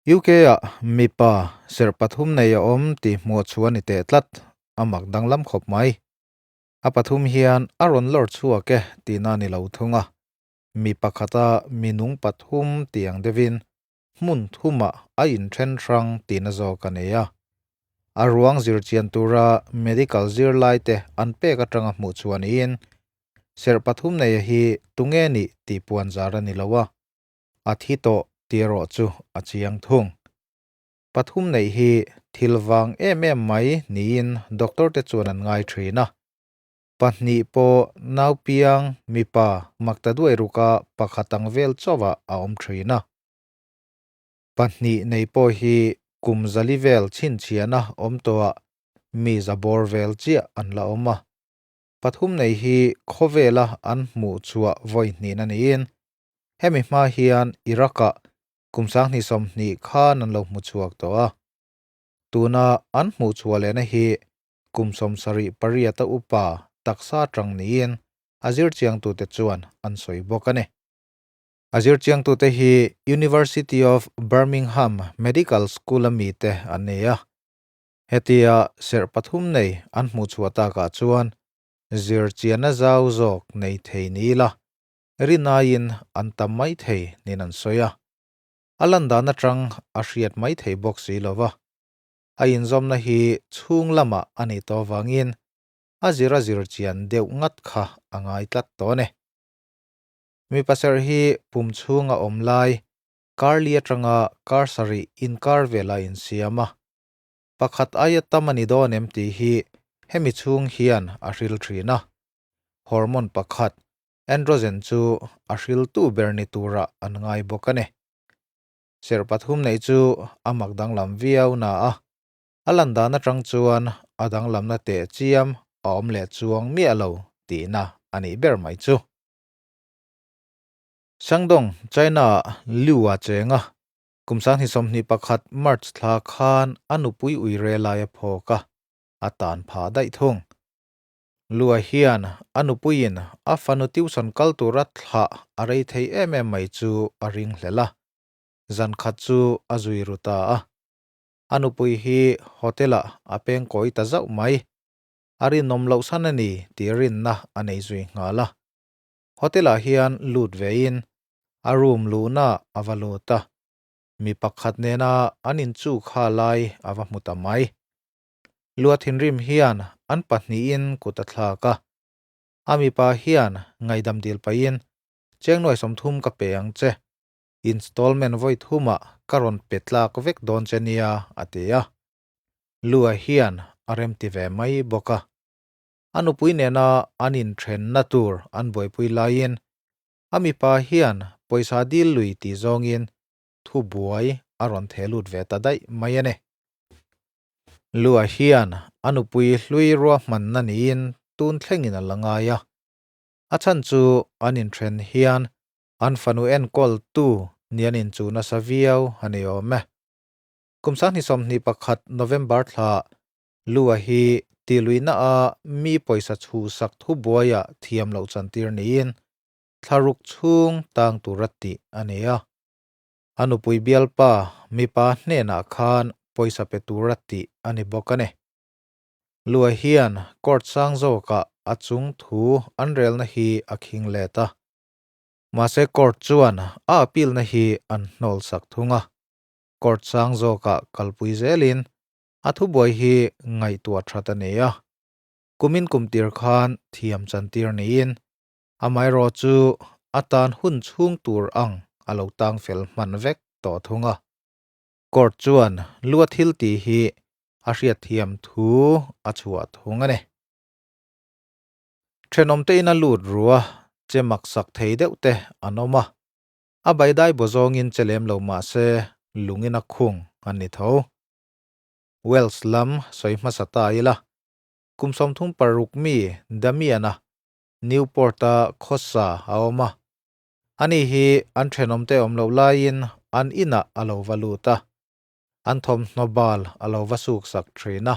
UK-ah mipa serh pathum nei a awm tih hmuh chu a ni teh tlat, a mak danglam khawp mai. A pathum hian a rawn lawr chhuak e tihna a ni lo thung a, mi pakhata mi nung pathum tih ang deuhin hmun thumah a inthen hrang tihna zawk a nei a. A ruang zirchian tura medical zirlaite an pek atanga hmuh chhuah niin serh pathum neia hi tunge nih tih puan zar a ni lo a. A thi tawh tih erawh chu a chiang thung. Pathum neih hi thil vang em em mai niin doctor te chuan an ngai thin a. Pahnih pawh naupiang mipa makta duai ruka pakhat ang vel chauhah a awm thin a. Pahnih nei pawh hi kum zali vel chhinchhiahna awm tawhah mi za bawr vel chiah an la awm a. Pathum nei hi khawvela an hmuh chhuah vawi hnihna niin Hemi hma hian Iraq-ah kum 2020 khan an lo hmu chhuak tawh a. Tuna an hmuh chhuah lehna hi kum 78 a upa taksa atang niin a zirchiangtute chuan an sawi bawk a ni. A zirchiangtute hi University of Birmingham Medical School-a mite an ni a. Hetia serh pathum nei an hmuh chhuah takah chuan zirchianna zau zawk nei thei ni ila Rinaiin an tam mai thei niin an sawi a, a lan dan atang a hriat mai thei bawk si lo va. A inzawmna hi chhung lamah a nih tawh avangin a zir a zir chian deuh ngat kha a ngai tlat tawh a ni. Mipa serh hi pum chhunga awm lai kar li atanga kar sarih inkar velah a insiam a, pakhat aia tam a ni dawn em tih hi hemi chhung hian a hril thin a. Hormone pakhat Androgen chu a hriltu ber ni turah an ngai bawk a ni. Serh pathum neih chu a mak danglam viau na a, a lan dan atang chuan a danglamna teh chiam a awm leh chuang miah lo tihna a nih ber mai chu. Shandong, China-ah Liu a cheng a, kum 2021 March thla khan a nupui uire lai a phawk a, a tan phah daih thung. Lua hian a nupuiin a fanu tuition kal tura thlah a rei thei em em mai chu a ring hlel a, zan khat chu a zui ru ta a. A nupui hi hotel-ah a peng kawi ta zauh mai. A rinawm loh san a ni tih rinna a nei zui nghal a. Hotel-ah hian lut vein a room luhna a va lut a, mi pakhat nena an inchu kha lai a va hmu ta mai. Lua thinrim hian an pahnihin kut a thlak a, a mipa hian ngaihdam dil pahin, Chengnuai 30 ka pe ang che, installment vawi thumah ka rawn pe tlak vek dawn che nia, a ti a. Lua hian a remti ve mai bawk a. A nupui nena an inthenna tur an buaipui laiin a mipa hian pawisa dil lui tih zawngin thubuai a rawn theh lut ve ta daih mai a ni. Lua hian a nupui hlui ruahmanna niin tun thlengin a la ngai a. A chhan chu an inthen hian an fanu enkawltu ni an inchuh nasa viau a ni awm e. Kum 2021 November thla Lua hi tihluihna a mi pawisa chhuhsak thubuaiah thiam loh chantir niin thlaruk chhung tang tura tih a ni a. A nupui bialpa mipa hnenah khan pawisa pe tura tih a ni bawk a ni. Lua hian court sang zawkah a chung thu an relna hi a khing let a. Mahse court chuan a appeal-na hi an hnawl sak thung a. Court sang zawkah kalpui zelin a thubuai hi ngaihtuah that a nei a. Kumin kumtir khan thiam chantir niin Amaherawh chu a tan hun chhung tur ang a lo tang fel hman vek tawh thung a. Court chuan lua thil tih hi a hriatthiam thu a chhuah thung a ni. Thenawmte in a lut ru a, che maksak thei deuh te an awm a. A baidai baw zawngin che lem lo mah se lungin a khung an ni tho. Wales lam sawi hmasa ta ila, kum 36 mi Damian-a Newport-a khawsa a awm a. Ani hi an thenawmte awm loh laiin an inah a lo va lut a, an thawmhnaw bal a lo va suksak thin a.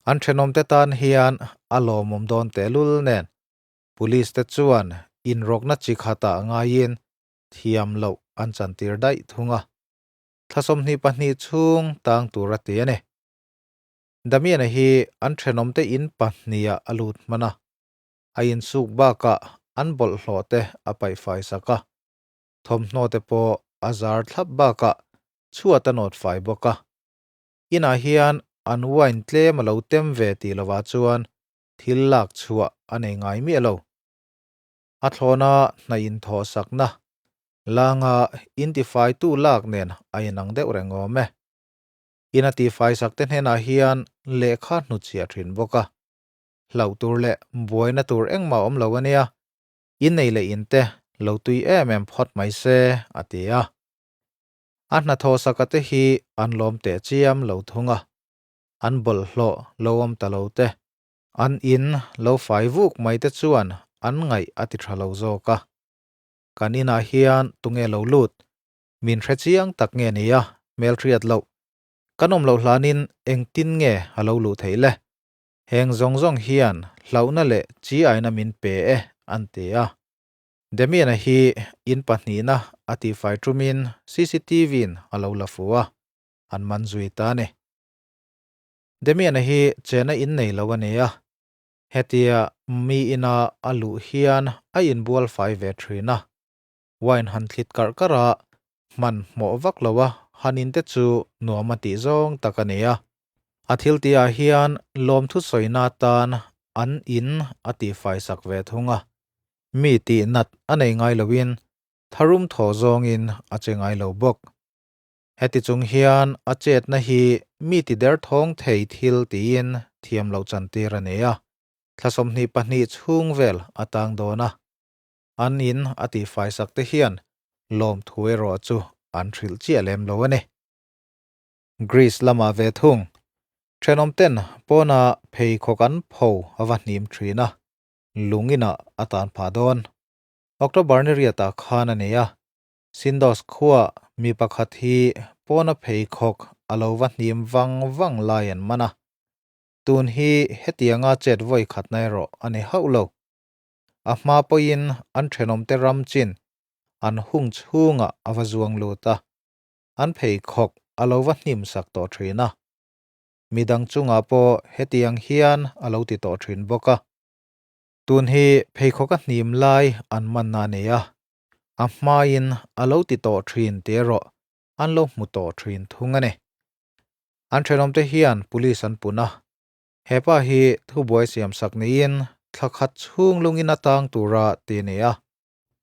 An thenawmte tan hian a lawmawm dawn tehlul nen Police te chuan inrawkna chi khatah ngaiin thiam loh an chantir daih thung a. Thla 22 chhung tang tur a ti a ni. Damian-a hi an thenawmte in pahnihah a lut hman a, a insuk bakah an bawlhhlawh te a paih fai sak a, thawmhnaw te pawh a zar thlap bakah chhuat a nawt fai bawk a. Inah hian an wine tlem a lo tem ve tih lovah chuan thil lak chhuah a nei ngai miah lo. A thlawna hna inthawh sakna langa intifaitu lak nen a inang deuh reng awm e. In a tifai sak te hnenah hian lehkha hnutchhiah thin bawk a. Hlauh tur leh buaina tur engmah awm lo a nia, innei leh inte lo tui em em phawt mai se, a ti a. A hnathawh saka te hi an lawm teh chiam lo thung a, an bawlhhlawh lo awm ta lo te, an in lo fai vuk mai te chuan an ngaih a ti tha lo zawk a. Kan inah hian tunge lo lut? Min hre chiang tak nge ni a, hmelhriat loh. Kan awm loh hlanin engtin nge a lo luh theih le? Heng zawng zawng hian hlauhna leh chi aina min pe e, an ti a. Damian-a hi in pahnihna a tihfai ṭumin CCTV-in a lo la fu a, an man zui ta a ni. Damian-a hi chena in nei lo a ni a, hetia mi ina a luh hian a inbual fai ve ṭhin a, wine han thlit karh karh a, hman hmawh vak lo a han in te chu nuam a tih zawng tak a ni a. A thil tihah hian lawmthu sawina atan an in a tihfai sak ve thung a, mi tih nat a nei ngai loin tharum thaw zawngin a che ngai lo bawk. Heti chung hian a chetna hi mi ti derthawng thei thil tiin thiam loh chantir a nei a, thla 22 chhung vel a tang dawn a. An in a tihfai sak te hian lawmthu erawh chu an hrilh chiah lem lo a ni. Greece lamah ve thung, thenawm ten pawna pheikhawk an pho a va hnim thin a, lung inah a tan phah dawn. October ni riatah khan a ni a, Sindos khua mi pakhat hi pawna pheikhawk a lo va hnim vang vang lai an man a. Tun hi hetianga chet vawi khatna erawh a ni hauh lo. A hma pawhin an thenawmte ram chin an hung chhungah a va zuang lut a, an pheikhawk a lo va hnim sak tawh thin a. Midang chungah pawh hetiang hian a lo ti tawh thin bawk a. Tun hi pheikhawk a hnim lai an manna a ni a, a hmain a lo ti tawh thin tih erawh an lo hmu tawh thin thung a ni. An thenawmte hian police an pun a, hepa hi thubuai siam sak niin thla khat chhung lungin a tang tura ti a ni a.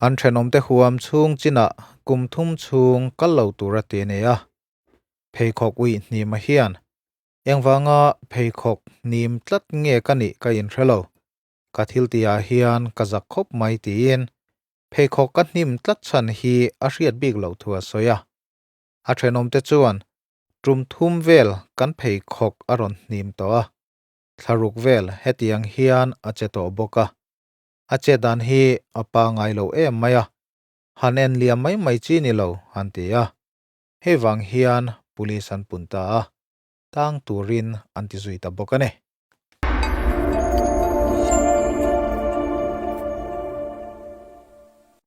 An thenawmte huam chhung chinah kum thum chhung kal lo tura ti a ni a. Pheikhawk uih hnima hian engvanga pheikhawk hnim tlat nge ka nih ka inhre lo, ka thil tihah hian ka zak khawp mai tiin pheikhawk ka hnim tlat chhan hi a hriat bik loh thu a sawi a. A thenawmte chuan tum thum vel kan pheikhawk a rawn hnim tawh a, thlaruk vel hetiang hian a che tawh bawk a. A che dan hi a pangai lo em mai a, han en liam mai mai chi ni lo han ti a. Hei vang hian police an pun ta a, tang turin an ti zui ta bawk a ni.